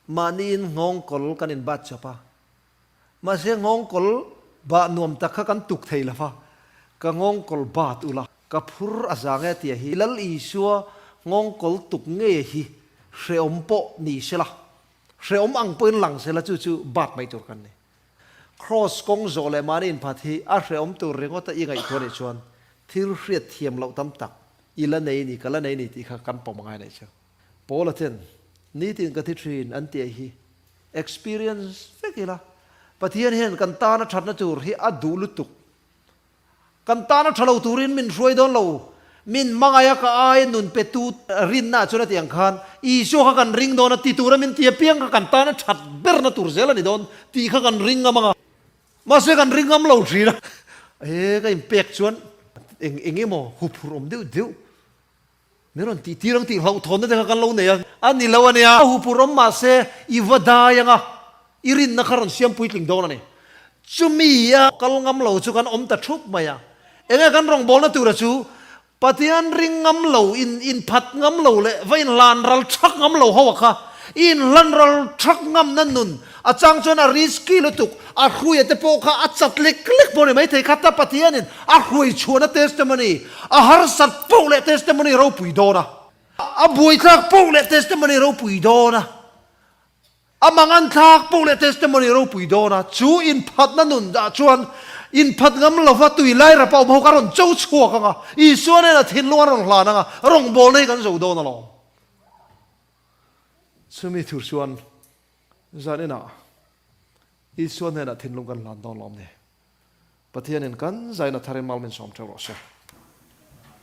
Mahniin nghawngkawl kan inbat chawp a, mahse nghawngkawl bah nuam tak kha kan tuk thei lo va, ka nghawngkawl bat ula, ka phur a zang e tia hi Lal Isua nghawngkawl tuk ngei hi hrehawm pawh ni sela, hrehawm ang pawhin lang sela chu chu bat mai tur kan ni. Kraws kawng zawh leh mahni inphat hi a hrehawm tur ringawta i ngaihtuah nih chuan thil hriat thiam loh tam tak i la nei ni, ka la nei ni tih kha kan pawm angai neih chu. Paula ten, Nitin ka thi thin an tih hi experience vek ila, Pathian hian kan tana thatna tur hi a duh lutuk. Kan tana tha lo turin min hruai dawn lo, min hmangaih a ka ai nun pe tu rinna ah chuan a tih ang khan Isua kha kan ring dawn a ti tura min ti apiang kha kan tana that berna tur zel a ni dawn tih kha kan ring ngam ang a. Mahse kan ring ngam lo thin a, e ka inpek chuan eng eng emaw huphurh awm deuh deuh Min rawn tih tir ang tih hlauhthawnna te kha kan lo nei a. A ni lo a nia. A huphur awm mahse i va dai ang a, i rinna kha rawn siam puitling dawn a ni. Chumi a kal ngam lo chu kan awm ta thup mai a. Enge kan rawngbawlna tura chu Pathian ring ngam lo, in inphat ngam lo leh va inhlan ral thak ngam lo ho a kha. I inhlan ral thak ngamna nun a chang chuan a risky lutuk, a hruia te pawh kha a chat lek lek pawh a ni maithei kha ta Pathianin a hruai chhuahna testimony A harsat poh leh testimony ropui dawn a. A buaithlak poh leh testimony ropui dawn a. A manganthlak poh leh testimony ropui dawn a. Chu inphatna nun ah chuan inphat ngam lova tui lai rapa awm ho kha a rawn cho chhuak ang a. Isua nen a thinlung a rawn hlan ang a, rawngbawlna hi kan zo dawn alawm. Chumi tur chuan zan inah Isua hnenah thinlung kan hlan dawn lawm ni. Pathianin kan zaina thar in mal min sawm theuh rawh se.